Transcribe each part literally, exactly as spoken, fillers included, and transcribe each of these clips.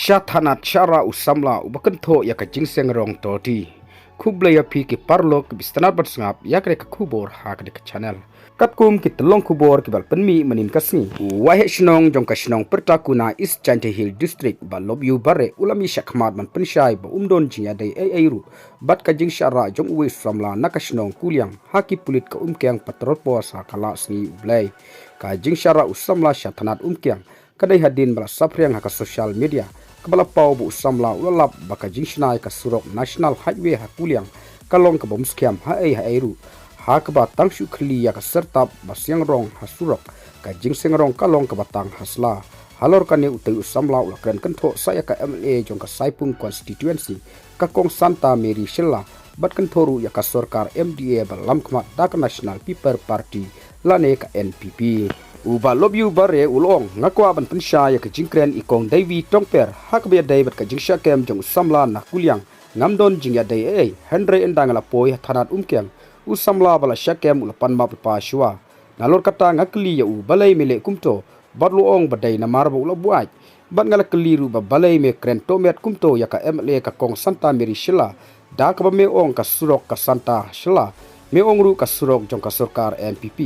Sha thanat shara u samla uba kynthoh ïa ka jingseng rong toti. Khublei ïa phi ki paralok kiba sngewtynnat ban sngap ïa kane ka khubor ha kane ka channel. Katkum ki tyllong khubor kiba la pynmih mynnin ka sngi, u waheh shnong jong ka shnong Pyrtakuna, East Jaintia Hills District, Bah Lopïu Bareh, u la mih shakhmat ban pynshai ba um don jingïadei ei ei ruh bad ka jingshah rah jong uwei u samla na ka shnong Kuliang ha ki pulit ka Umkiang Patrol Post ha ka la sngi U Blei. Ka jingshah rah u samla sha thanat Umkiang ka dei hadien ba la saphriang ha ka social media kaba la paw ba u samla u la lap ba ka jingshna ïa ka surok National Highway ha Kuliang ka long kaba ym skhem ha ei ha ei ruh, ha kaba tang shu khlieh ïa ka syrtap ba seng rong ha surok, ka jingseng rong ka long kaba tang ha sla. Halor kane utai u samla u la kren kynthoh sa ïa ka M L A jong ka Saipung constituency, ka Kong Santa Mary Shylla, bad kynthoh ruh ïa ka sorkar M D A ba lamkhmat da ka National People Party lane ka N P P. U Bah Lopïu Bareh u la ong, nga kwah ban pynshai ïa ka jingkren i Kong Davy Tongper ha kaba ïadei bad ka jingshah kem jong u samla na Kuliang. Ngam don jingïadei ei ei, hynrei ynda nga la poi ha thanat Umkiang, u samla ba la shah kem u la pan map lypa shuwa. Nalor kata nga kylli ïa u balei me leh kumto, bad u la ong ba dei namar ba u la buaid. Bad nga la kylli ruh ba balei me kren tohmet kumto ïa ka M L A ka Kong Santa Mary Shylla, da kaba me ong ka surok ka Santa Shylla, me ong ruh ka surok jong ka sorkar N P P.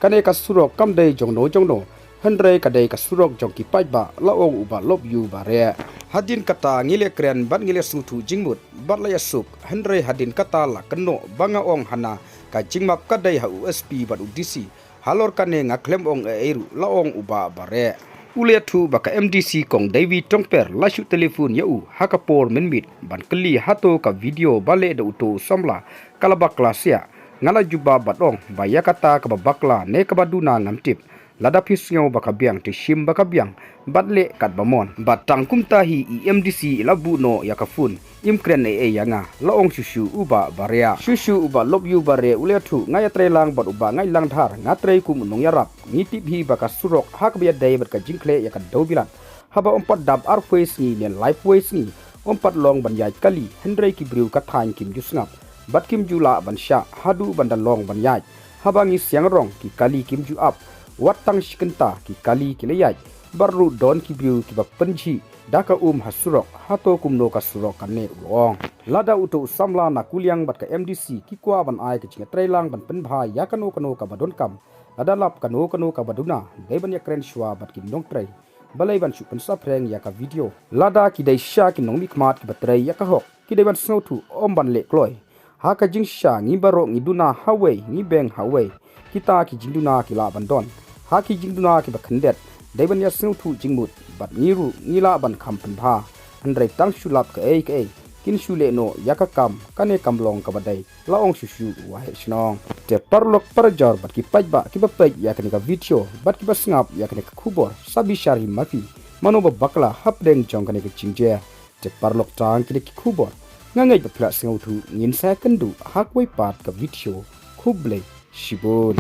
Kane ka surok kam dei jongno jongno, hynrei ka dei ka surok jong ki paidbah, la ong u Bah Lopïu Bareh. Hadien kata ngi leh kren bad ngi leh sngewthuh jingmut bad la ïasuk, hynrei hadien kata la kynnoh ba nga ong hana ka jingmap ka dei ha u S P bad u D C. Halor kane nga khlem ong ei ei ruh, la ong u Bah Bareh. U la ïathuh ba ka M D C Kong Davy Tongper la shu telephone ïa u ha ka por mynmiet ban kylli hato ka video ba leh da uto u samla ka la bakla shisha. Nga la jubab bad ong ba ïa kata kaba bakla ne kaba duna ngam tip. Lada phi sngew ba ka biang te shim ba ka biang bad leh katba mon. Bad tang kumta hi i M D C i la buh noh ïa ka phone. Im kren ei ei ïa nga, la ong shuh shuh u Bah Bareh. Shuh shuh u Bah Lopïu Bareh u la ïathuh, nga ïatreilang bad u Bah Ngaitlang Dhar, nga trei kum u nongïarap. Ngi tip hi ba ka surok ha kaba ïadei bad ka jingkhleh ïa ka dewbilat, haba ym pat dap arphew sngi ne laiphew sngi, ym pat long ban ïaid kali, hynrei ki briew ka thaiñ kim ju sngap bad kim ju lah ban shah haduh ban da long ban ïaid. Haba ngi seng rong ki kali kim ju ap, wat tang shi kynta ki kali ki la ïaid. Bad ruh don ki briew kiba pynjhieh da ka um ha surok, hato kumno ka surok kane, u la ong. Lada uto u samla na Kuliang bad ka M D C ki kwah ban ai ka jingïatreilang ban pynbha ïa kano kano kaba donkam, lada lap kano kano kaba duna, dei ban ïakren shuwa bad ki nongtrei. Balei ban shu pynsaphriang ïa ka video? Lada ki dei shisha ki nongmihkhmat kiba trei ïa ka hok, ki dei ban sngewthuh, ym ban leh kloi. Ha ka jingshisha ngi baroh ngi duna ha uwei, ngi beng ha uwei. Kita ki jingduna ki lah ban don ha ki jingduna kiba khyndiat, dei ban ïasngewthuh jingmut, bad ngi ruh ngi lah ban kham pynbha. Hynrei tang shu lap kaei kaei, kin shu leh noh ïa ka kam, kane kam long kaba dei, la ong shuh shuh u waheh shnong. Te paralok parajor bad ki paidbah kiba peit ïa kane ka video bad kiba sngap ïa kane ka khubor, sa bishar hi ma phi, mano ba bakla hapdeng jong kane ka jingjia. Te paralok, tang kine ki khubor. Nga ngeit ba phi la sngewthuh, ngin sa ïakynduh ha kawei pat ka video. Khublei shibun.